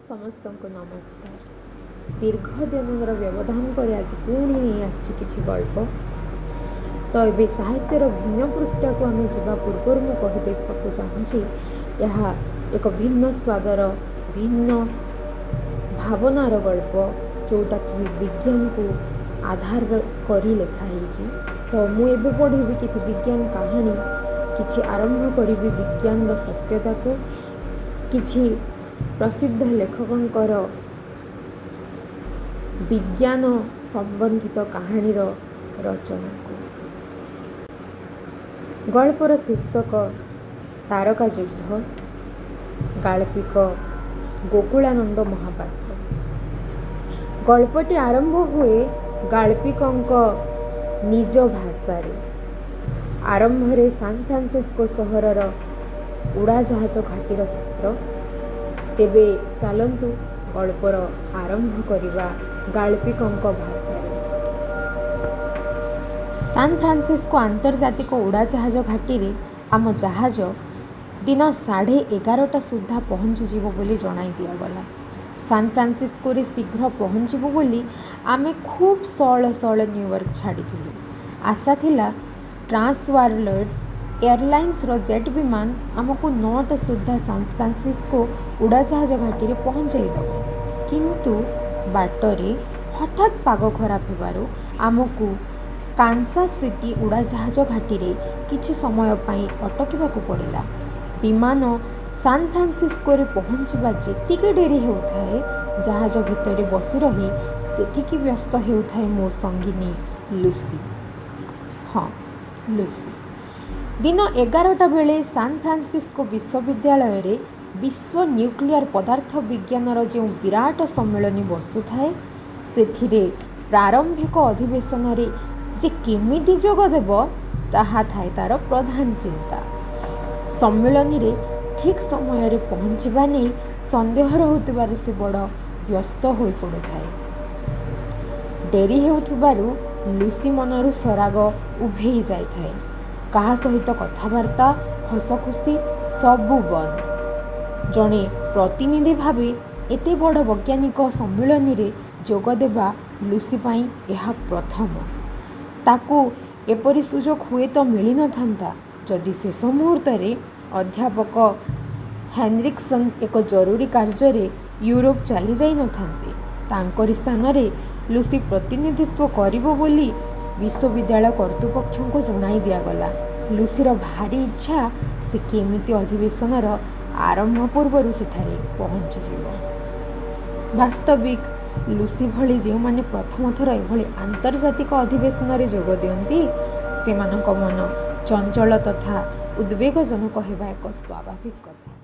ସମସ୍ତଙ୍କୁ ନମସ୍କାର। ଦୀର୍ଘ ଦିନର ବ୍ୟବଧାନ ପରେ ଆଜି ପୁଣି ନେଇ ଆସିଛି କିଛି ଗଳ୍ପ। ତ ଏବେ ସାହିତ୍ୟର ଭିନ୍ନ ପୃଷ୍ଠାକୁ ଆମେ ଯିବା ପୂର୍ବରୁ ମୁଁ କହିଦେବାକୁ ଚାହୁଁଛି, ଏହା ଏକ ଭିନ୍ନ ସ୍ୱାଦର, ଭିନ୍ନ ଭାବନାର ଗଳ୍ପ, ଯେଉଁଟାକି ବିଜ୍ଞାନକୁ ଆଧାର କରି ଲେଖା ହେଇଛି। ତ ମୁଁ ଏବେ ପଢ଼ିବି କିଛି ବିଜ୍ଞାନ କାହାଣୀ, କିଛି ଆରମ୍ଭ କରିବି ବିଜ୍ଞାନର ସତ୍ୟତାକୁ, କିଛି ପ୍ରସିଦ୍ଧ ଲେଖକଙ୍କର ବିଜ୍ଞାନ ସମ୍ବନ୍ଧିତ କାହାଣୀର ରଚନାକୁ। ଗଳ୍ପର ଶୀର୍ଷକ ତାରକା ଯୁଦ୍ଧ, ଗାଳ୍ପିକ ଗୋକୁଳାନନ୍ଦ ମହାପାତ୍ର। ଗଳ୍ପଟି ଆରମ୍ଭ ହୁଏ ଗାଳ୍ପିକଙ୍କ ନିଜ ଭାଷାରେ। ଆରମ୍ଭରେ ସାନଫ୍ରାନ୍ସିସ୍କୋ ସହରର ଉଡ଼ାଜାହାଜ ଘାଟିର ଚିତ୍ର। ତେବେ ଚାଲନ୍ତୁ ଗଳ୍ପର ଆରମ୍ଭ କରିବା ଗାଳ୍ପିକଙ୍କ ଭାଷାରେ। ସାନଫ୍ରାନ୍ସିସ୍କୋ ଆନ୍ତର୍ଜାତିକ ଉଡ଼ାଜାହାଜ ଘାଟିରେ ଆମ ଜାହାଜ ଦିନ 11:30 ସୁଦ୍ଧା ପହଞ୍ଚିଯିବ ବୋଲି ଜଣାଇ ଦିଆଗଲା। ସାନଫ୍ରାନ୍ସିସ୍କୋରେ ଶୀଘ୍ର ପହଞ୍ଚିବୁ ବୋଲି ଆମେ ଖୁବ୍ ସଅଳ ସଅଳ ନ୍ୟୁୟର୍କ ଛାଡ଼ିଥିଲୁ। ଆଶା ଥିଲା ଟ୍ରାନ୍ସୱାର୍ଲଡ ଏୟାରଲାଇନ୍ସର ଜେଟ୍ ବିମାନ ଆମକୁ 9ଟା ସୁଦ୍ଧା ସାନଫ୍ରାନ୍ସିସ୍କୋ ଉଡ଼ାଜାହାଜ ଘାଟିରେ ପହଞ୍ଚାଇ ଦେବ। କିନ୍ତୁ ବାଟରେ ହଠାତ୍ ପାଗ ଖରାପ ହେବାରୁ ଆମକୁ କାନସାସ୍ ସିଟି ଉଡ଼ାଜାହାଜ ଘାଟିରେ କିଛି ସମୟ ପାଇଁ ଅଟକିବାକୁ ପଡ଼ିଲା। ବିମାନ ସାନଫ୍ରାନ୍ସିସ୍କୋରେ ପହଞ୍ଚିବା ଯେତିକି ଡେରି ହେଉଥାଏ, ଜାହାଜ ଭିତରେ ବସି ରହି ସେତିକି ବ୍ୟସ୍ତ ହେଉଥାଏ ମୋ ସଙ୍ଗିନୀ ଲୁସି। ହଁ, ଲୁସି। ଦିନ 11ଟା ବେଳେ ସାନଫ୍ରାନ୍ସିସ୍କୋ ବିଶ୍ୱବିଦ୍ୟାଳୟରେ ବିଶ୍ୱ ନ୍ୟୁକ୍ଲିୟର ପଦାର୍ଥ ବିଜ୍ଞାନର ଯେଉଁ ବିରାଟ ସମ୍ମିଳନୀ ବସୁଥାଏ, ସେଥିରେ ପ୍ରାରମ୍ଭିକ ଅଧିବେଶନରେ ଯେ କେମିତି ଯୋଗ ଦେବ, ତାହା ଥାଏ ତା'ର ପ୍ରଧାନ ଚିନ୍ତା। ସମ୍ମିଳନୀରେ ଠିକ୍ ସମୟରେ ପହଞ୍ଚିବା ନେଇ ସନ୍ଦେହ ରହୁଥିବାରୁ ସେ ବଡ଼ ବ୍ୟସ୍ତ ହୋଇପଡ଼ୁଥାଏ। ଡେରି ହେଉଥିବାରୁ ଲୁସି ମନରୁ ସରାଗ ଉଭେଇ ଯାଇଥାଏ। କାହା ସହିତ କଥାବାର୍ତ୍ତା, ହସଖୁସି ସବୁ ବନ୍ଦ। ଜଣେ ପ୍ରତିନିଧି ଭାବେ ଏତେ ବଡ଼ ବୈଜ୍ଞାନିକ ସମ୍ମିଳନୀରେ ଯୋଗଦେବା ଲୁସି ପାଇଁ ଏହା ପ୍ରଥମ। ତାକୁ ଏପରି ସୁଯୋଗ ହୁଏତ ମିଳିନଥାନ୍ତା, ଯଦି ଶେଷ ମୁହୂର୍ତ୍ତରେ ଅଧ୍ୟାପକ ହେନରିକ୍ସନ୍ ଏକ ଜରୁରୀ କାର୍ଯ୍ୟରେ ୟୁରୋପ ଚାଲିଯାଇନଥାନ୍ତେ। ତାଙ୍କରି ସ୍ଥାନରେ ଲୁସି ପ୍ରତିନିଧିତ୍ୱ କରିବ ବୋଲି ବିଶ୍ୱବିଦ୍ୟାଳୟ କର୍ତ୍ତୃପକ୍ଷଙ୍କୁ ଜଣାଇ ଦିଆଗଲା। ଲୁସିର ଭାରି ଇଚ୍ଛା ସେ କେମିତି ଅଧିବେଶନର ଆରମ୍ଭ ପୂର୍ବରୁ ସେଠାରେ ପହଞ୍ଚିଯିବ। ବାସ୍ତବିକ ଲୁସି ଭଳି ଯେଉଁମାନେ ପ୍ରଥମ ଥର ଏଭଳି ଆନ୍ତର୍ଜାତିକ ଅଧିବେଶନରେ ଯୋଗ ଦିଅନ୍ତି, ସେମାନଙ୍କ ମନ ଚଞ୍ଚଳ ତଥା ଉଦ୍ବେଗଜନକ ହେବା ଏକ ସ୍ୱାଭାବିକ କଥା।